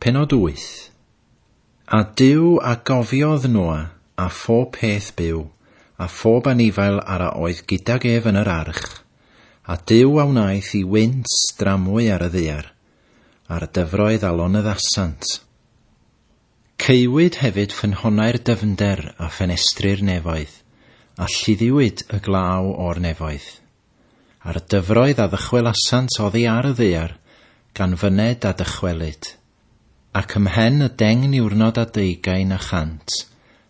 Pennod 8. A Duw a gofiodd Noa a phob peth byw, a phob anifail ar a oedd gydag ef yn yr arch. A Duw a wnaeth i wynt dramwy ar y ddaear, a'r dyfroedd a lonyddasant. Caewyd hefyd ffynhonnau'r dyfnder a ffenestri'r nefoedd, a lluddiwyd y glaw o'r nefoedd. A'r dyfroedd a ddychwelasant oddi ar y ddaear, gan fyned a dychwelyd. Ac ymhen y deng niwrnod a deugain a chant,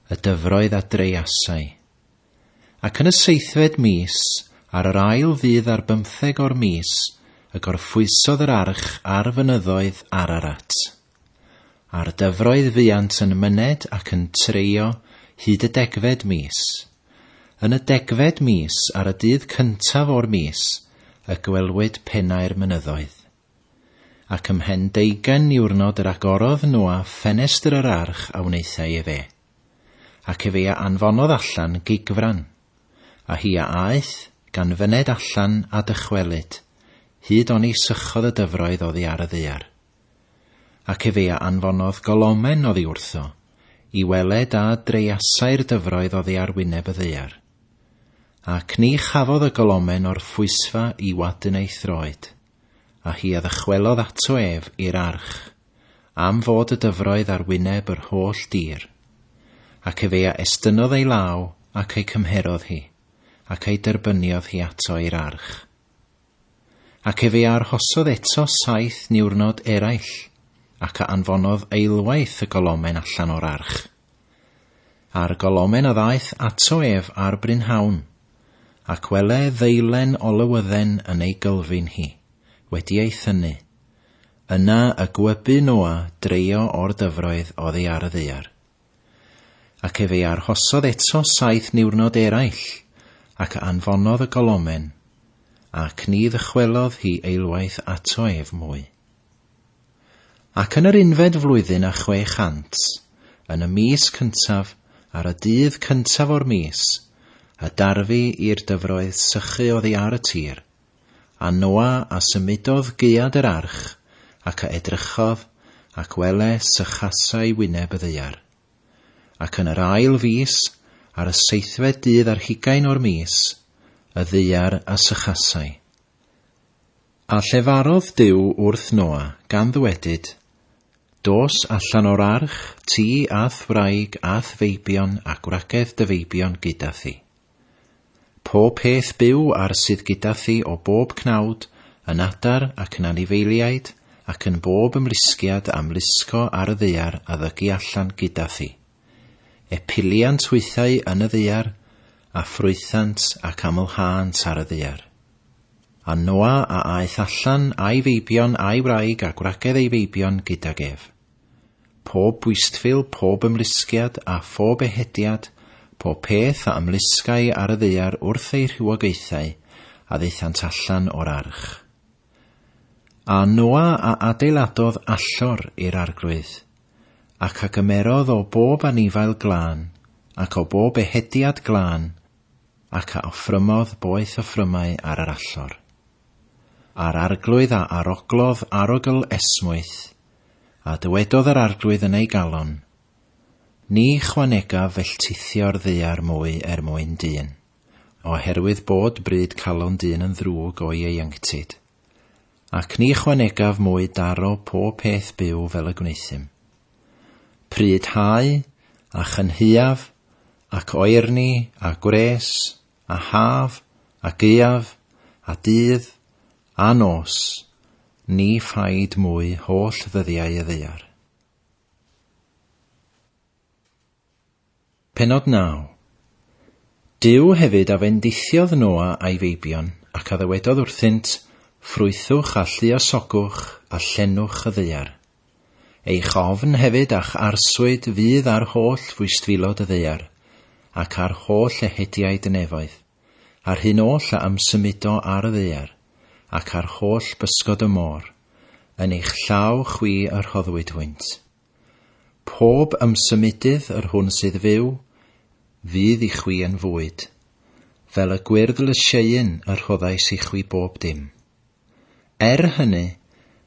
y dyfroedd a dreiasai. Ac yn y seithfed mis, ar yr ail ddydd ar bymtheg o'r mis, y gorffwysodd yr arch ar fynyddoedd Ararat. A'r dyfroedd fuant yn myned ac yn treio hyd y degfed mis. Yn y degfed mis, ar y dydd cyntaf o'r mis, y gwelwyd pennau'r mynyddoedd. Ac ymhen deugain niwrnod yr agorodd Noa ffenestr yr arch a wnaethai efe. Ac efe a anfonodd allan gigfran. A hi a aeth, gan fyned allan a dychwelyd, hyd oni sychodd y dyfroedd oddi ar y ddaear. Ac efe a anfonodd golomen oddi wrtho, i weled a dreiasai'r dyfroedd oddi ar wyneb y ddaear. Ac ni chafodd y golomen o'r ffwysfa i wadn ei throed, a hi a ddychwelodd ato ef i'r arch, am fod y dyfroedd ar wyneb yr holl dir. Ac efe a estynnodd ei law ac ei cymherodd hi, ac ei derbyniodd hi ato i'r arch. Ac efe a arhosodd eto saith niwrnod eraill, ac a anfonodd eilwaith y golomen allan o'r arch. A'r golomen a ddaeth ato ef ar brynhawn, ac wele ddeilen olywydden yn ei gylfin hi, wedi ei thynnu. Yna y gwybu Noa dreio o'r dyfroedd oddi ar y ddaear. Ac efe a arhosodd eto saith niwrnod eraill, ac a anfonodd y golomen, ac ni ddychwelodd hi eilwaith ato ef mwy. Ac yn yr unfed flwyddyn a 600, yn y mis cyntaf, ar y dydd cyntaf o'r mis, y darfu i'r dyfroedd sychu oddi ar y tir, A Noa a symudodd gaead yr arch, ac a edrychodd, ac wele, sychasai wyneb y ddaear. Ac yn yr ail fis, ar y seithfed dydd ar hugain o'r mis, y ddaear a sychasai. A llefarodd Duw wrth Noa, gan ddywedyd, Dos allan o'r arch, ti a'th wraig a'th feibion a gwragedd dy feibion gyda thi. Pob peth byw ar sydd gyda thi o bob cnawd, yn adar ac yn anifeiliaid, ac yn bob ymlusgiad a ymlusgo ar y ddaear a ddygi allan gyda thi. Epiliant hwythau yn y ddaear, a ffrwythant ac amlhânt ar y ddaear. A Noa a aeth allan, a'i feibion, a'i wraig, a gwragedd ei feibion gydag ef. Pob bwystfil, pob ymlusgiad, a phob ehediad, pob peth a ymlusgai ar y ddaear wrth eu rhywogaethau, a ddaethant allan o'r arch. A Noa a adeiladodd allor i'r Arglwydd, ac a gymerodd o bob anifail glân, ac o bob ehediad glân, ac a offrymodd boeth offrymau ar yr allor. A'r Arglwydd a aroglodd arogl esmwyth, A dywedodd yr Arglwydd yn ei galon, Ni chwanegaf felltithio'r ddaear mwy er mwyn dyn, oherwydd bod bryd calon dyn yn ddrwg o'i ieuenctid. Ac ni chwanegaf mwy daro pob peth byw fel y gwneuthum. Pryd hau, a chynhaeaf, ac oerni, a gwres, a haf, a gaeaf, a dydd, A nos, ni phaid mwy holl ddyddiau y ddaear. Pennod 9. Duw hefyd a fendithiodd Noa a'i feibion, ac a ddywedodd wrthynt, Ffrwythwch a lluosogwch, a llenwch y ddaear. Eich ofn hefyd a'ch arswyd fydd ar holl fwystfilod y ddaear, ac ar holl ehediaid y nefoedd. A'r hyn oll a ymsymudo ar y ddaear, ac ar holl bysgod y môr, yn eich llaw chwi y rhoddwyd hwynt. Pob ymsymudydd yr hwn sydd fyw, fydd i chwi yn fwyd, fel y gwyrdd lysieuyn y rhoddais i chwi bob dim. Er hynny,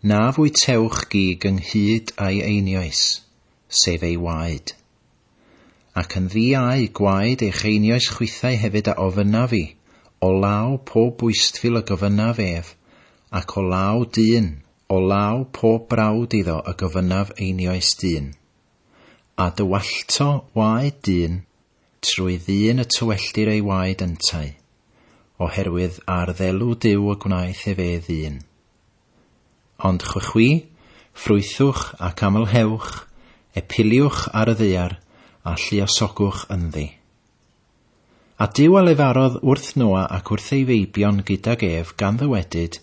Na fwytewch gig ynghyd â'i einioes, sef ei waed. Ac yn ddi-au gwaed eich einioes chwithau hefyd a ofynnaf fi, o law pob bwystfil y gofynnaf ef, ac o law dyn, o law pob brawd iddo y gofynnaf einioes dyn. A dywallto waed dyn, trwy ddyn y tywelltir ei waed yntau, oherwydd ar ddelw Duw y gwnaeth efe ddyn. Ond chwi, ffrwythwch ac amlhewch, epiliwch ar y ddaear, a lluosogwch ynddi. A Duw a lefarodd wrth Noa ac wrth ei feibion gydag ef, gan ddywedyd,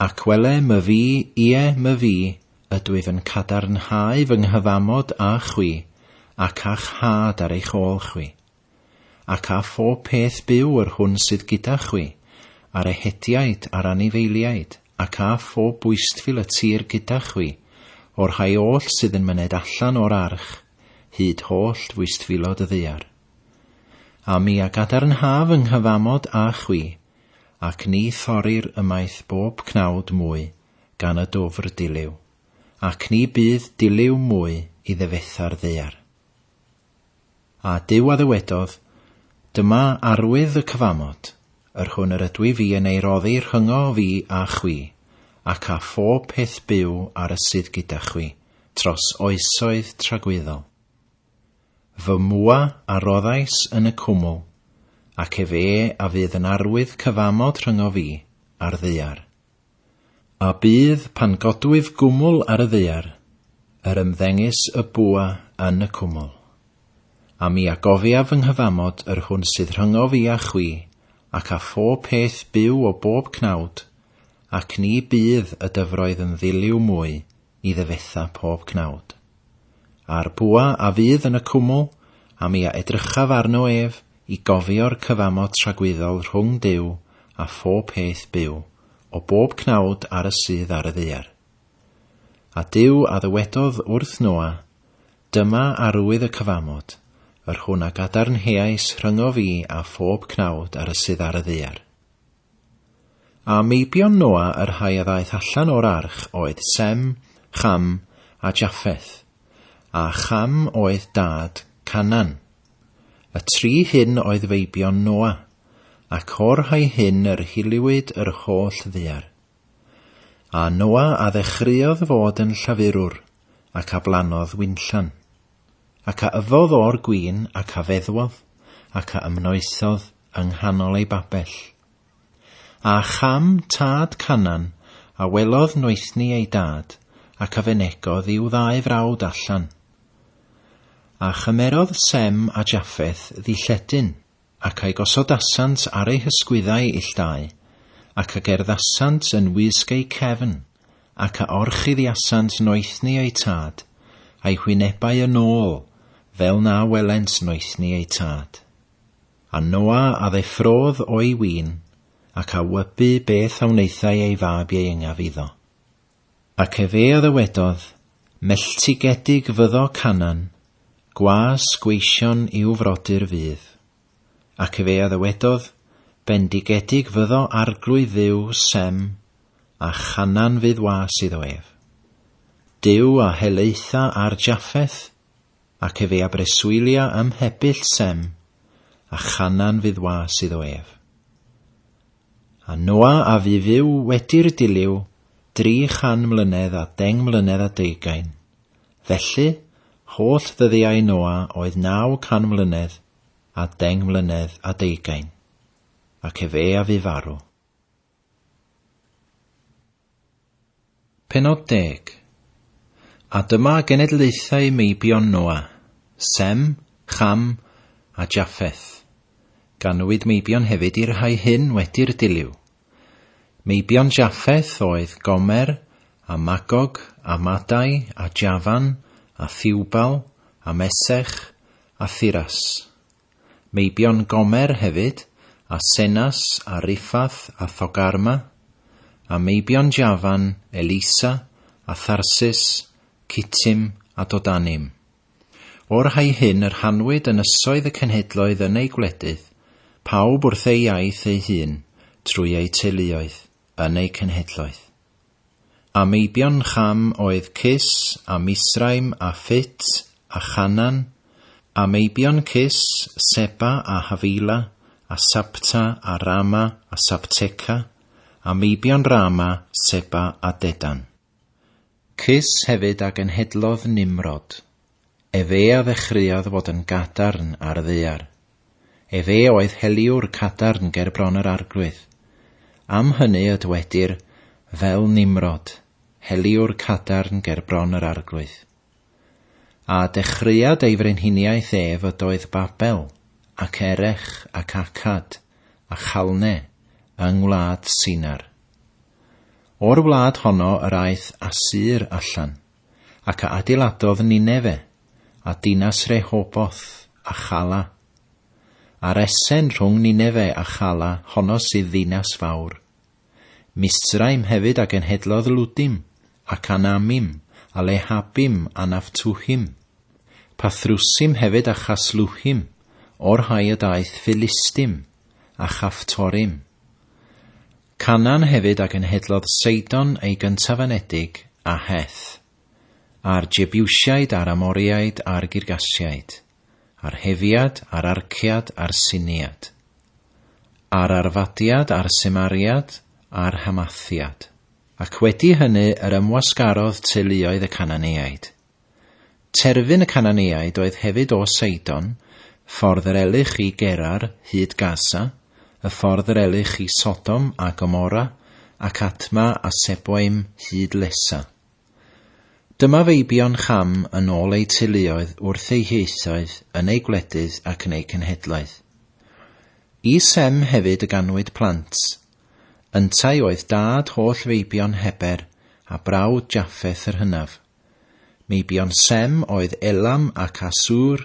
Ac wele, myfi, ie, myfi, ydwyf yn cadarnhau fy nghyfamod â chwi, ac â'ch had ar eich ôl chwi. Ac â phob peth byw yr hwn sydd gyda chwi, a'r ehediaid a'r anifeiliaid, ac â phob bwystfil y tir gyda chwi, o'r rhai oll sydd yn myned allan o'r arch, hyd holl fwystfilod y ddaear. A mi a gadarnhaf fy nghyfamod â chwi, ac ni thorir ymaith bob cnawd mwy gan y dwfr dilyw, ac ni bydd dilyw mwy i ddifetha'r ddaear. A Duw a ddywedodd, Dyma arwydd y cyfamod, yr hwn yr ydwyf fi yn ei roddi rhyngo fi a chwi, ac â phob peth byw ar y sydd gyda chwi, tros oesoedd tragwyddol. Fy mwa a roddais yn y cwmwl, ac efe a fydd yn arwydd cyfamod rhyngo fi a'r ddaear. A bydd, pan godwyf gwmwl ar y ddaear, yr ymddengys y bwa yn y cwmwl. A mi a gofiaf fy nghyfamod yr hwn sydd rhyngof fi a chwi, ac â phob peth byw o bob cnawd, ac ni bydd y dyfroedd yn ddiliw mwy i ddifetha pob cnawd. A'r bwa a fydd yn y cwmwl, a mi a edrychaf arno ef, i gofio'r cyfamod tragwyddol rhwng Duw a phob peth byw, o bob cnawd ar y sydd ar y ddaear. A Duw a ddywedodd wrth Noa, Dyma arwydd y cyfamod, yr hwn a gadarnheais rhyngof fi a phob cnawd ar y sydd ar y ddaear. A meibion Noa y rhai a ddaeth allan o'r arch oedd Sem, Cham, a Japheth. A Cham oedd dad Canaan. Y tri hyn oedd feibion Noa, ac o'r rhai hyn yr hiliwyd yr holl ddaear. A Noa a ddechreuodd fod yn llafurwr, ac a blannodd winllan. Ac a yfodd o'r gwin, ac a feddwodd, ac a ymnoethodd yng nghanol ei babell. A Cham, tad Canaan, a welodd noethni ei dad, ac a fynegodd i'w ddau frawd allan. A chymerodd Sem a Japheth ddilledyn, ac a'i gosodasant ar eu hysgwyddau ill dau, ac a gerddasant yn wisg eu cefn, ac a orchuddiasant noethni eu tad, a'u hwynebau yn ôl, fel na welent noethni eu tad. A Noa a ddeffrôdd o'i win, ac a wybu beth a wnaethai ei fab ieuengaf iddo. Ac efe a ddywedodd, Melltigedig fyddo Canaan, gwas gweision i'w frodyr fydd. Ac efe a ddywedodd, Bendigedig fyddo Arglwydd Dduw Sem, a Chanaan fydd was iddo ef. Duw a helaetha ar Japheth, ac efe a breswylia ym mhebyll Sem, a Chanaan fydd was iddo ef. A Noa a fu fyw wedi'r dilyw 300 mlynedd a 10 mlynedd a deugain. Felly, holl ddyddiau Noa oedd 900 mlynedd a deng mlynedd a deugain, ac efe a fu farw. Pennod 10. A dyma genedlaethau meibion Noa, Sem, Cham, a Japheth. Ganwyd meibion hefyd i'r rhai hyn wedi'r dilyw. Meibion Japheth oedd Gomer, a Magog, a Madai, a Jafan, a Thubal, a Mesech, a Thiras. Meibion Gomer hefyd, a Senas, a Riphath, a Thogarma, a meibion Jafan, Elisa, a Tharsis, Kittim, a Dodanim. O'r rhai hyn yr rhannwyd ynysoedd y cenhedloedd yn eu gwledydd, pawb wrth ei iaith ei hun, trwy eu teuluoedd, yn eu cenhedloedd. A meibion Cham oedd Cus, a Misraim, a Phut, a Chanan, a meibion Cus, Seba, a Hafila, a Sabta, a Rama, a Sabteca, a meibion Rama, Seba a Dedan. Cus hefyd a genhedlodd Nimrod. Efe a ddechreuodd fod yn gadarn ar y ddaear. Efe oedd heliwr cadarn ger bron yr Arglwydd. Am hynny y dywedir, fel Nimrod, heliwr cadarn ger bron yr Arglwydd. A dechreuad ei frenhiniaeth ef ydoedd Babel, ac Erech, ac Acad, a Chalne, yng ngwlad Sinar. O'r wlad honno yr aeth Assur allan, ac a adeiladodd Nineve, a dinas Rehoboth, a Chala. A'r Esen rhwng Nineve a Chala, honno sydd ddinas fawr. Misraim hefyd a genhedlodd Ludim, ac Anamim, a Lehabim, a Naphtuhim. Pathrusim hefyd a Chasluhim, o'r rhai y daeth Philistim, a Chaphtorim. Canaan hefyd a genhedlodd Seidon ei gyntaf-anedig, a Heth, a'r Jebusiaid a'r Amoriaid a'r Girgasiaid, a'r Hefiad a'r Arciad a'r Siniad, a'r Arfadiad a'r Semariad a'r Hamathiad. Ac wedi hynny yr ymwasgarodd teuluoedd y Cananeaid. Terfyn y Cananeaid oedd hefyd o Seidon, ffordd yr elych i Gerar hyd Gaza, y ffordd yr elych i Sodom a Gomorra, ac Adma a Seboim hyd Lesa. Dyma feibion Cham yn ôl eu teuluoedd wrth eu hieithoedd, yn eu gwledydd ac yn eu cenhedloedd. I Sem hefyd y ganwyd plant. Yntau oedd dad holl feibion Heber a brawd Jaffeth yr hynaf. Meibion Sem oedd Elam ac Assur,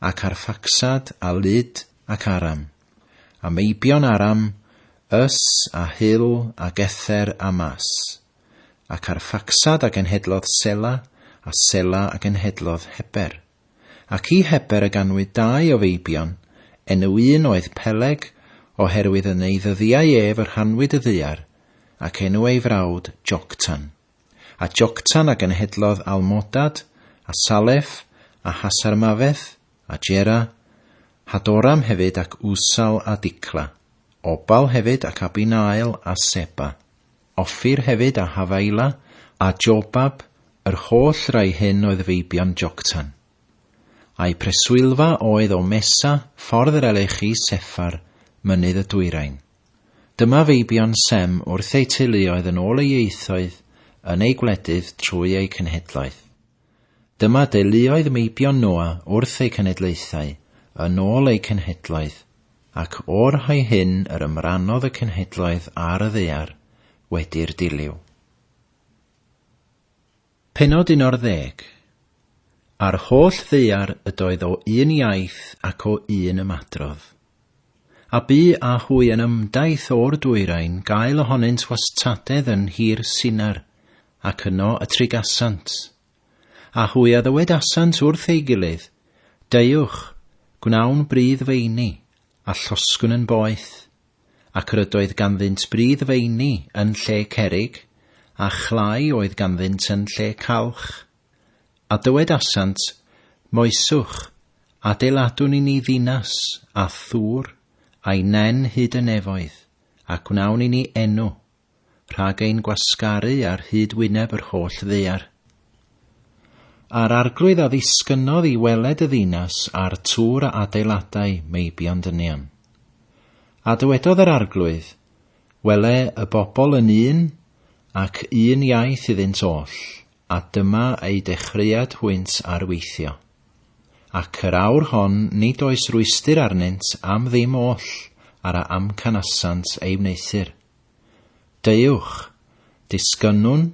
ac Arphaxad, a Lud, ac Aram. A meibion Aram, Us, a Hul, a Gether, a Mas. Ac Arphaxad a genhedlodd Sela, a Sela a genhedlodd Heber. Ac i Heber y ganwyd dau o feibion, enw un oedd Peleg, oherwydd yn ei ddyddiau ef y rhannwyd y ddaear, ac enw ei frawd Joctan. A Joctan a genhedlodd Almodad, a Salef, a Hasarmafeth, a Jera, Hadoram hefyd ac Usal a Dicla, Obal hefyd ac Abinael a Seba, Ophir hefyd a Hafaila, a Jobab, yr holl rai hyn oedd feibion Joctan. A'i preswylfa oedd o Mesa, ffordd yr elech i Seffar, mynydd y dwyrain. Dyma feibion Sem wrth eu teuluoedd yn ôl eu ieithoedd, yn eu gwledydd trwy eu cenhedloedd. Dyma deuluoedd meibion Noa wrth eu cenedlaethau, yn ôl eu cenhedloedd, ac o'r rhai hyn yr ymrannodd y cenhedloedd ar y ddaear wedi'r dilyw. Pennod 11. A'r holl ddaear ydoedd o un iaith ac o un ymadrodd. A bu â hwy yn ymdaith o'r dwyrain gael ohonynt wastadedd yn nhir Sinar, ac yno y trigasant. A hwy a ddywedasant wrth ei gilydd, Deuwch, gwnawn bridd feini, a llosgwn yn boeth. Ac yr ydoedd ganddynt bridd feini yn lle cerrig, a chlai oedd ganddynt yn lle calch. A dywedasant, Moeswch, adeiladwn i ni ddinas, a thŵr, a'i nen hyd y nefoedd, a gwnawn i ni enw, rhag ein gwasgaru ar hyd wyneb yr holl ddaear. A'r Arglwydd a ddisgynnodd i weled y ddinas a'r tŵr a adeiladai meibion dynion. A dywedodd yr Arglwydd, Wele y bobl yn un, ac un iaith iddynt oll, a dyma eu dechreuad hwynt ar weithio. Ac yr awr hon nid oes rwystr arnynt am ddim oll ar a amcanasant ei wneuthur. Deuwch, disgynnwn,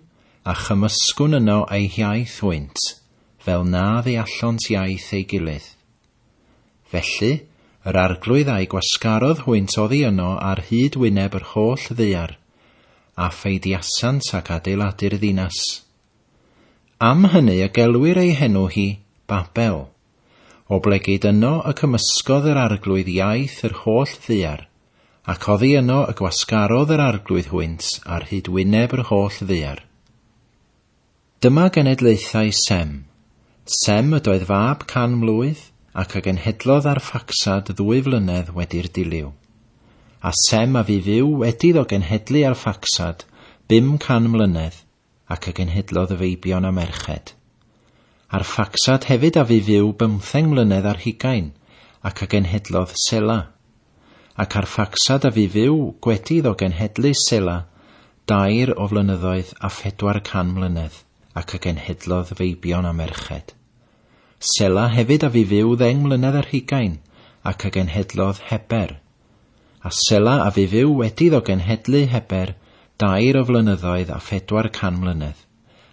a chymysgwn yno eu hiaith hwynt, fel na ddeallont iaith ei gilydd. Felly, yr Arglwydd a'u gwasgarodd hwynt oddi yno ar hyd wyneb yr holl ddaear, a pheidiasant ac adeiladu'r ddinas. Am hynny y gelwir ei henw hi Babel, oblegid yno y cymysgodd yr Arglwydd iaith yr holl ddaear, Ac oddi yno y gwasgarodd yr Arglwydd hwynt ar hyd wyneb yr holl ddaear. Dyma genedlaethau Sem. Sem ydoedd fab can mlwydd, ac a genhedlodd Arphaxad ddwy flynedd wedi'r dilyw. A Sem a fu fyw wedi iddo genhedlu Arphaxad 500 mlynedd, ac a genhedlodd feibion a merched. Arphaxad hefyd a fu fyw bymtheng mlynedd ar hugain, ac a genhedlodd Sela. Ac Arphaxad a fu fyw gwedi iddo genhedlu Sela dair o flynyddoedd a 400 mlynedd, ac a genhedlodd feibion a merched. Sela hefyd a fu fyw ddeng mlynedd ar hugain, ac a genhedlodd Heber. A Sela a fu fyw wedi iddo genhedlu Heber dair o flynyddoedd a 400 mlynedd,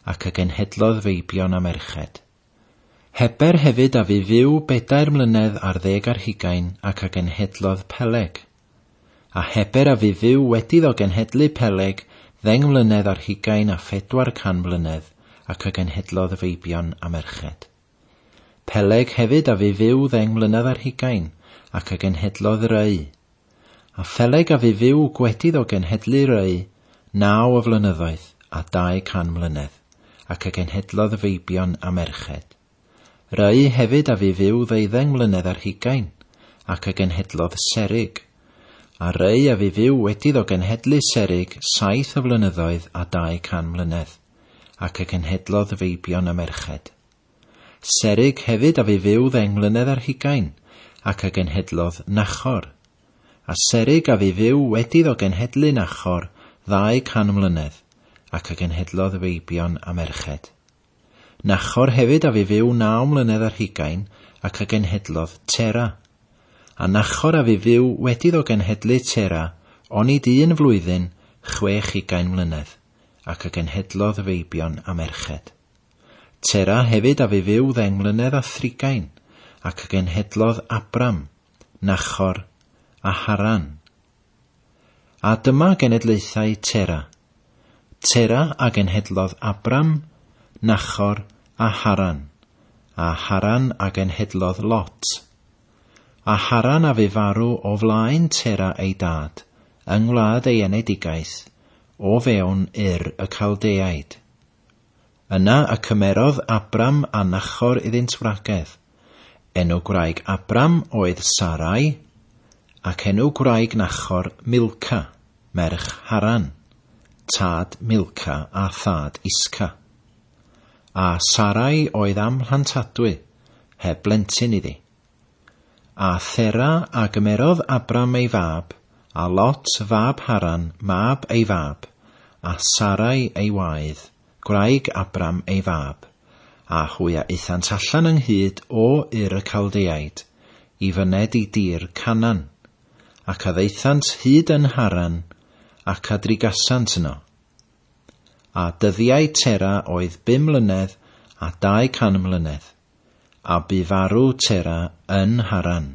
ac a genhedlodd feibion a merched. Heber hefyd a fu fyw bedair mlynedd ar ddeg ar hugain, ac a genhedlodd Peleg. A Heber a fu fyw wedi iddo genhedlu Peleg ddeng mlynedd ar hugain a 400 mlynedd, ac a genhedlodd feibion a merched. Peleg hefyd a fu fyw ddeng mlynedd ar hugain, ac a genhedlodd Reu. A Pheleg a fu fyw gwedi iddo genhedlu Reu naw o flynyddoedd a 200 mlynedd, ac a genhedlodd feibion a merched. Reu hefyd a fu fyw ddeuddeng mlynedd ar hugain, ac a genhedlodd Serig. A Reu a fu fyw wedi iddo genhedlu Serig saith o flynyddoedd a 200 mlynedd, ac a genhedlodd feibion a merched. Serig hefyd a fu fyw ddeng mlynedd ar hugain, ac a genhedlodd Nachor. A Serig a fu fyw wedi iddo genhedlu Nachor 200 mlynedd, ac a genhedlodd feibion a merched. Nachor hefyd a fu fyw naw mlynedd ar hugain, ac a genhedlodd Tera. A Nachor a fu fyw wedi iddo genhedlu Tera, onid un flwyddyn, 620 mlynedd, ac a genhedlodd feibion a merched. Tera hefyd a fu fyw ddeng mlynedd a thrigain, ac a genhedlodd Abram, Nachor, a Haran. A dyma genedlaethau Tera. Tera a genhedlodd Abram, Nachor a Haran, a Haran a genhedlodd Lot. A Haran a fu farw o flaen Tera ei dad, yng ngwlad ei enedigaeth, o fewn Ur y Caldeaid. Yna y cymerodd Abram a Nachor iddynt wragedd. Enw gwraig Abram oedd Sarai, ac enw gwraig Nachor Milca, merch Haran, tad Milca a thad Isca. A Sarai oedd amhlantadwy, heb blentyn iddi. A Thera a gymerodd Abram ei fab, a Lot fab Haran, mab ei fab, a Sarai ei waedd, gwraig Abram ei fab, a hwy a aethant allan ynghyd o Ur y Caldeaid, i fyned i dir Canaan, ac a ddaethant hyd yn Haran, ac a drigasant yno. A dyddiau Tera oedd bum mlynedd a 200 mlynedd, a bu farw Tera yn Haran.